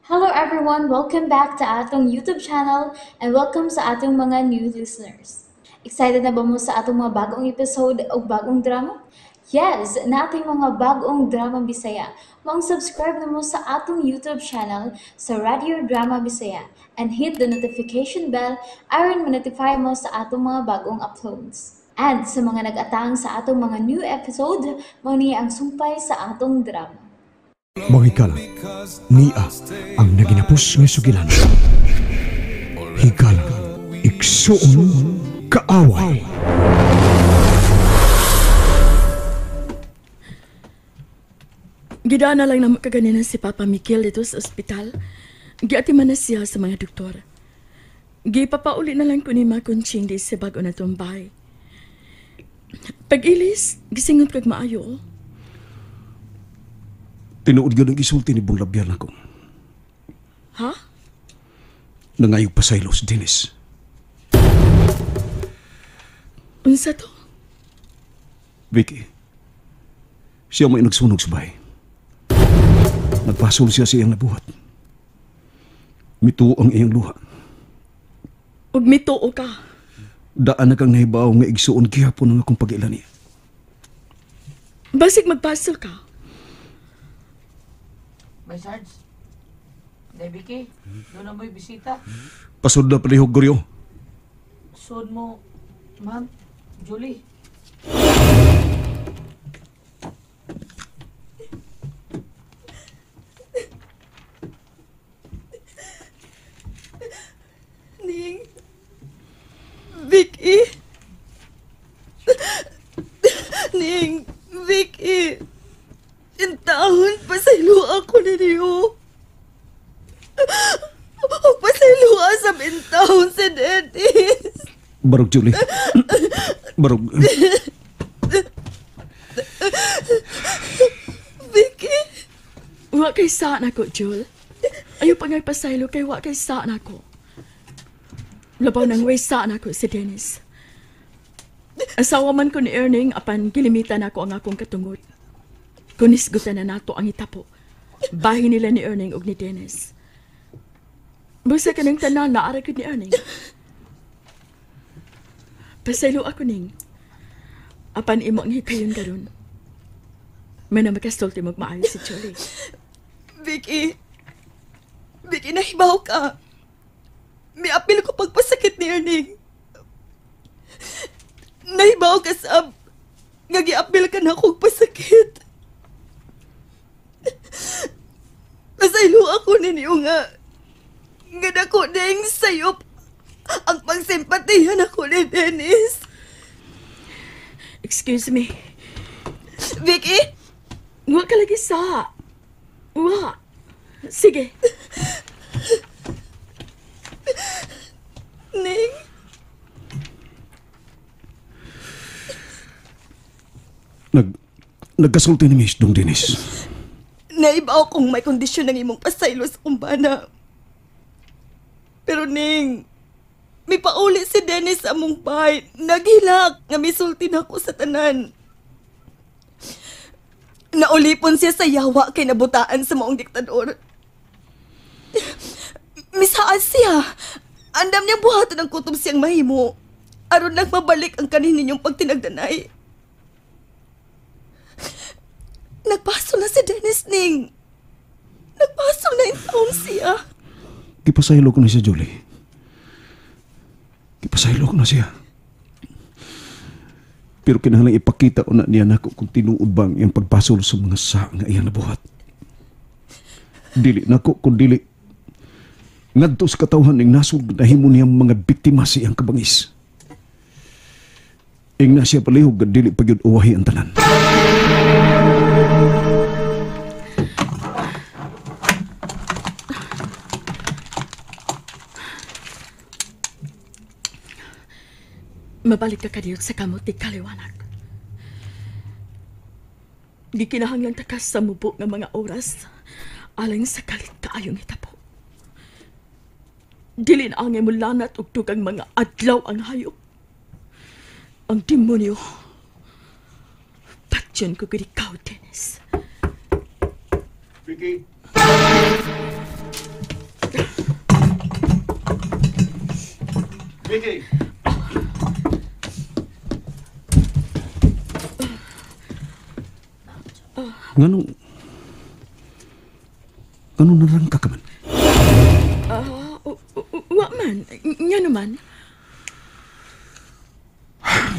Hello everyone! Welcome back to atong YouTube channel and welcome sa atong mga new listeners. Excited na ba mo sa atong mga bagong episode o bagong drama? Yes! Nating mga bagong drama Bisaya. Maong subscribe na mo sa atong YouTube channel sa Radio Drama Bisaya and hit the notification bell aron ma-notify mo sa atong mga bagong uploads. And sa mga nag-atang sa atong mga new episode, mao ni ang sumpay sa atong drama. Mga higala, niya ang naginapos nga sugilan. Higala, igsuon, kaaway. Gidaan na lang na kaganina si Papa Mikil dito sa ospital. Giatiman na siya sa mga doktor. Gipapauli na lang ko ni Makunching di sa bago na tumbay. Pag-ilis, gisingot kag maayo. Tinuod yun ang isulti ni Bong Labyar nako. Ha? Nangayog pa sa ilos, Dennis. Unsa to? Vicky, siya may nagsunog sa bahay. Nagpasol siya sa iyang nabuhat. Mituo ang iyang luha. Ug mituo ka? Daan na kang nahibaw nga igsuon gihapon ang akong pag-ila niya. Basig magpasol ka. May Sarge? Day, Vicky, doon na mo'y bisita. Pasod na palihog, Goryo. Sod mo, ma'am, Julie. Ning, Vicky. Ning, Vicky. Intahon, pasaylo ako ninyo. Pasaylo sa bintahon si Dennis. Barog, Julie. Barog. Vicky. Wa kay saan ako, Jul. Ayaw pa nga'y pasaylo kay wa kay saan ako. Labaw nang way saan ako si Dennis. Asawa man ko ni Erning apan gilimitan ako ang akong katungod. Kunisgutan na nato ang itapo. Bahin nila ni Erning og ni Dennis. Busa ka ng tanan na aray ko ni Erning. Pasaylo ako ning. Apan imo ang hikayon karon. May na makasulti mo maayo si Julie. Vicky! Vicky, nahibaw ka. Miapil ko pagpasakit ni Erning. Nahibaw ka sab. Nga giapil ka na akong pasakit. Pasaylo ako ninyo nga. Nga dako ding sayop. Ang pagsimpatihan ako ni Dennis. Excuse me. Vicky? Wa ka lagi sa. Wa. Sige. Ning? Nagkasulti ni Miss Dong Dennis. Naibaw kong may kondisyon ng imong pasaylo sa kumbana. Pero Ning, may pauli si Dennis sa among bahay. Naghilak nga misulti na ako sa tanan. Naulipon siya sa yawa kay nabutaan sa maong diktador. Misaad siya. Andam niyang buhaton ang kutob siyang mahimo. Aron lang mabalik ang kanin ninyong pagtinagdanay. Nagpaso na si Dennis, Ning. Nagpaso na in taon siya. Gipasaylo ko na siya, Julie. Gipasaylo ko na siya. Pero kinahanglan ipakita ko na niya nako kung tinuod bang iyang pagpasol sa mga sa nga iyang nabuhat. Dili nako kung dili. Ngadto sa katawhan ning nasod nahimo niyang mga biktima sa iyang kabangis. Ing na siya palihog dili pa gyud uwahi ang tanan. Mabalik ka kadiyot sa kamot ni kaliwanag. Di kinahanglan ta ka sa mubo nga mga oras alang sa kalit kaayong hitabo. Dili na ang imulanat ug dugang mga adlaw ang hayop. Ang demonyo. Patyon ko gud ikaw, Dennis. Vicky. Vicky! Ngano? Ngano narangka ka man? Wa man. Ngano man?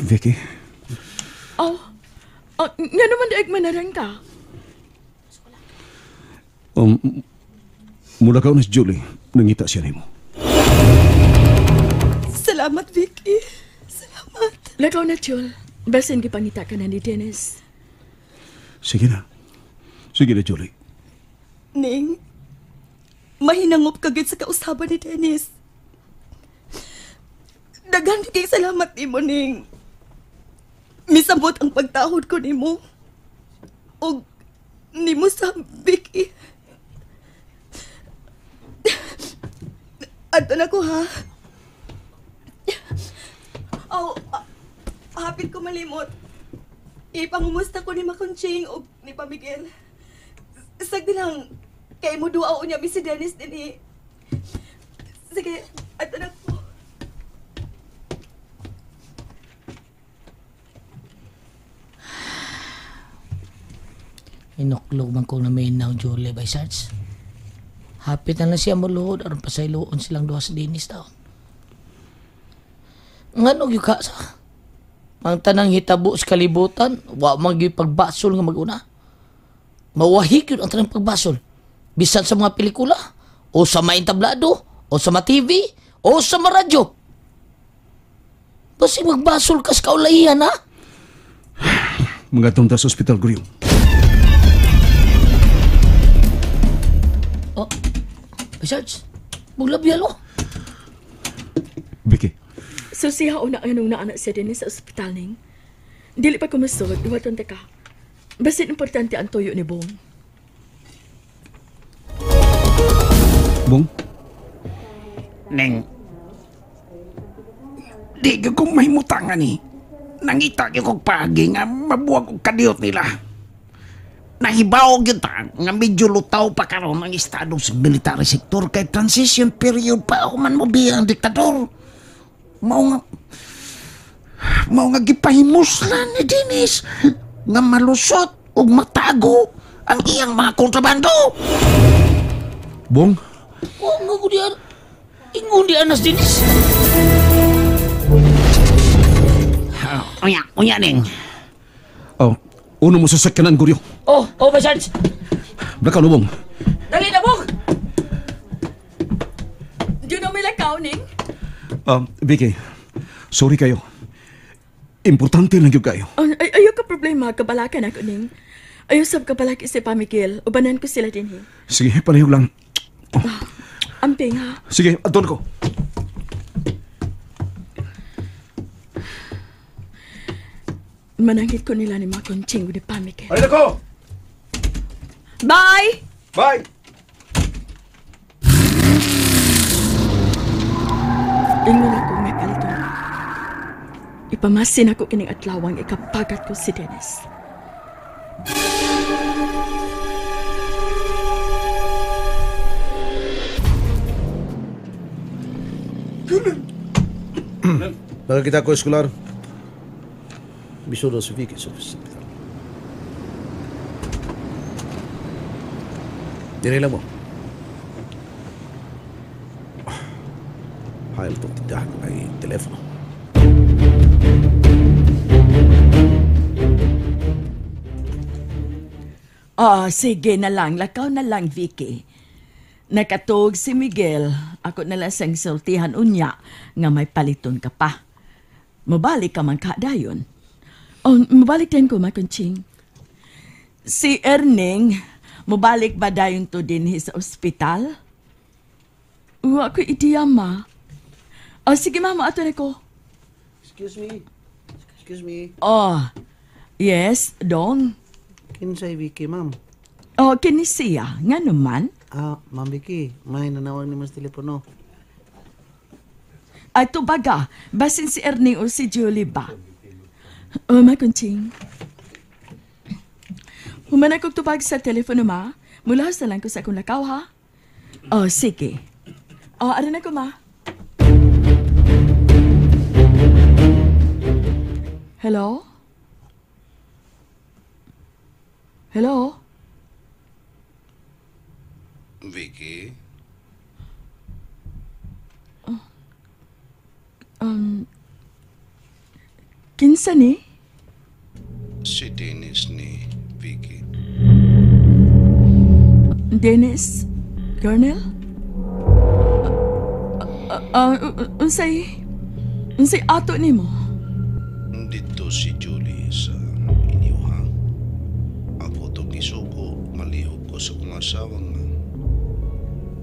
Vicky? Oh, ngano man diag manarangka? Mula ka na si Julie, nangita siya nimo. Salamat, Vicky. Salamat. Lakaw na, Jul. Basin gipangita ka na ni Dennis. Sige na. Sige na, Julie. Ning, mahinangop ka gid sa kausaban ni Dennis. Daghan kay salamat nimo, Ning. Misabot ang pagtahod ko nimo. Og nimo sa Vicky. Adto na ko, ha? Oh, hapit ko malimot. Ipangumusta ko ni Makunching o ni Pamigel. Sagdi lang, kay mo duaw niya si Dennis din eh. Sige, adto na ko. Inuklog man kong naminaw, Julie, by Sarge. Hapit na lang siya muluhod aron pasayloon silang duha sa Dennis daw. Ngano gyud ka sa ang tanang hitabo sa kalibutan, wa man gyud pagbasol nga mag-una. Mawahig gyud ang tanang pagbasol. Bisan sa mga pelikula, o sa mga entablado, o sa mga TV, o sa mga radyo. Basta magbasol ka sa kaulahian, ha? Mga tunta sa ospital, Guryo. Oh, Sarge, muglabyal, oh. Vicky. So siya una anong naanak siya din sa ospital, Ning. Dili pa kumusod, duwaton ta ka. Basin importante ang tuyo ni Bong. Bong? Ning, di ko kong mahimutangan ni. Nangita ko kong pagi nga mabuwag og kadiyot nila. Nahibaw gyud ta nga medyo lutaw pa karon ang estado sa military sector kay transition period pa ako man mo ang diktador. Mao nga gipahimuslan ni Dennis nga malusot ug matago ang iyang mga kontrabando. Bong? Oh, nga ko diyan. Ingon di anas Dennis. Unya ning. Oh, uno mo sa sakyanan, Guryo. Oh, ba, Sarge? Lakaw na, Bong. Dali na, Bong! Di na may lakaw, Ning? Vicky, sorry kayo. Importante lang yun kayo. Ay, ayaw ka problema. Kabalakan ako, Ning. Ayaw sab kabalaki si Pamigil. Ubanan ko sila din, eh. Sige, palihog lang. Oh. Amping, ha? Sige, adon ko. Manangit ko nila ni Makonching ni Pamigil. Ay, nako! Bye! Bye! Ingon ako may paliton. Ipamasin ako kining adlawang ikapagat ko si Dennis. Nakakita ko, eskular. Biso daw si Vicky sa hospital. Dinay lang mo. Hayal itong tindahan ay telepono. Oh, sige na lang. Lakaw na lang, Vicky. Nakatug si Miguel. Ako na lang siyang sultihan unya nga may paliton ka pa. Mabalik ka man ka dayon. Oh, mabalik din ko, Makunching. Si Erning, mabalik ba dayon to din sa ospital? Wa ko ideya, ma. Oh, sige, mama, ato na ko. Excuse me. Excuse me. Oh, yes, Dong. Kinsay Vicky, ma'am. Oh, kini siya. Nga naman. Ah, ma'am Vicky, may nanawag ni mas telepono. Ay, tubaga. Basin si Erning o si Julie ba? Oh, Makunching. Human akong tubag sa telepono, ma. Mula sa lang ko sa akong lakaw, ha? Oh, sige. Oh, aran ako, ma. Hello? Hello? Vicky? Kinsa ni? Si Dennis ni Vicky. Dennis? Colonel? Unsay ato nimo? Dito si Julie sa inyo ha. Ako to gisuko, malihok ko sa kong asawa nga.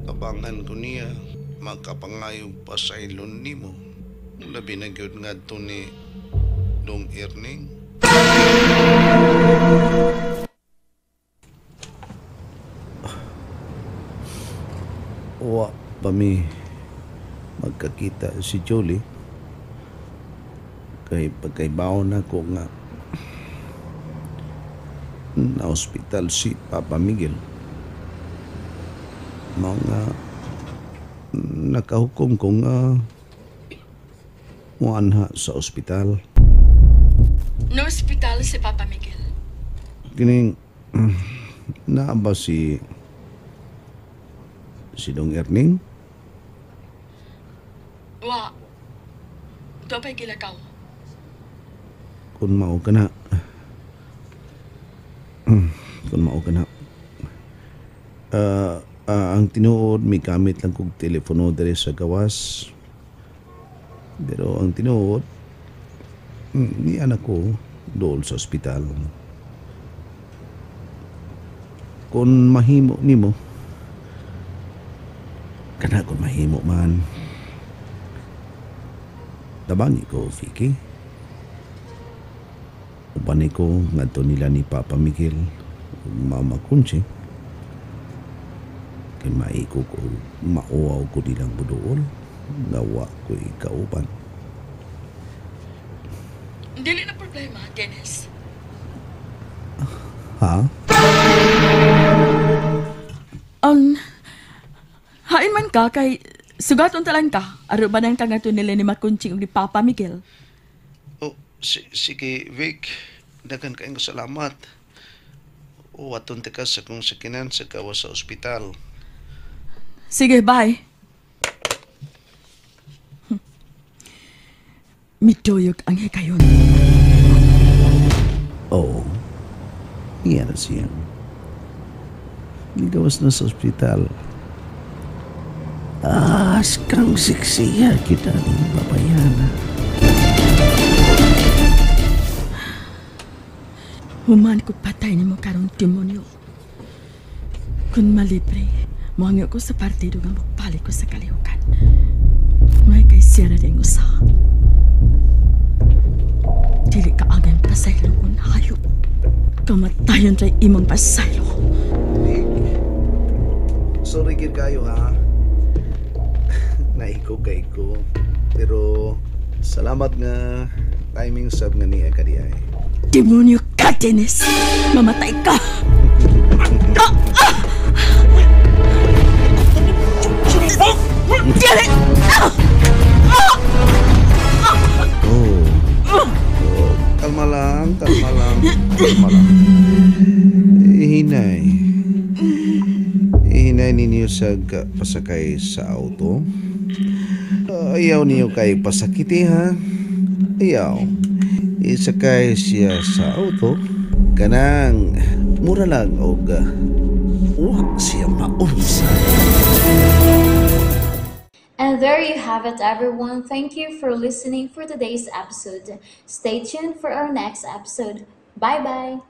Tabangan ko niya, makapangayog pa sa ilon nimo. Labi na gyud ngadto ni Dong Erning. Wa pa mi magkakita si Julie. Kay pagkaibaon na ko nga na ospital si Papa Miguel. Mga nakahukom ko nga muanha sa ospital. No ospital si Papa Miguel. Kining naa ba si Dong Erning? Wa. Doon pa'y gilakaw. Kung mao ka na. Kung mao ka na. Ang tinuod, may gamit lang kog telepono diri sa gawas. Pero ang tinuod, ni anak ko dool sa ospital. Kung mahimo nimo, kana kung mahimo man, tabangi ko, Vicky. Uban ko ngadto nila ni Papa Miguel ug Mama Conchi. Kay maiko ko, mauaw ko nilang budool. Nawa ko ikauban. Dili na problema, Dennis. Ha? Hain man ka kay sugaton talang ka. Aruba nang kangato nila ni Makunching ug ni Papa Miguel. Oh, sige, Vic. Daghan kayong salamat. O, aton ka sa kong sakinan sa gawas sa ospital. Sige, bye. Miduyog ang hikayon. Oo. Iyan na siya. Nigawas na sa ospital. Askang siksiya kita ni babayana. Human ko patay nimo karon demonyo. Kun malibre, moangyo ko sa partido nga mobalik ko sa kalihukan. May kay sira ding usa. Dili ka angan pasaylo kun hayop. Kamatayon tay imong pasaylo. Vic, sorry gid kayo ha. Naiko kay ko. Pero salamat nga timing sab nga niya kadi ay. Demonyo ka, Dennis! Mamatay ka! Dili! Oh. Oh, kalma lang, kalma lang, kalma lang. Ihinay. Ihinay ninyo sa pasakay sa auto. Ayaw niyo kay pasakiti ha. Ayaw. Isakay siya sa auto. Kanang mura lang og wa siya maunsa. And there you have it, everyone. Thank you for listening for today's episode. Stay tuned for our next episode. Bye-bye.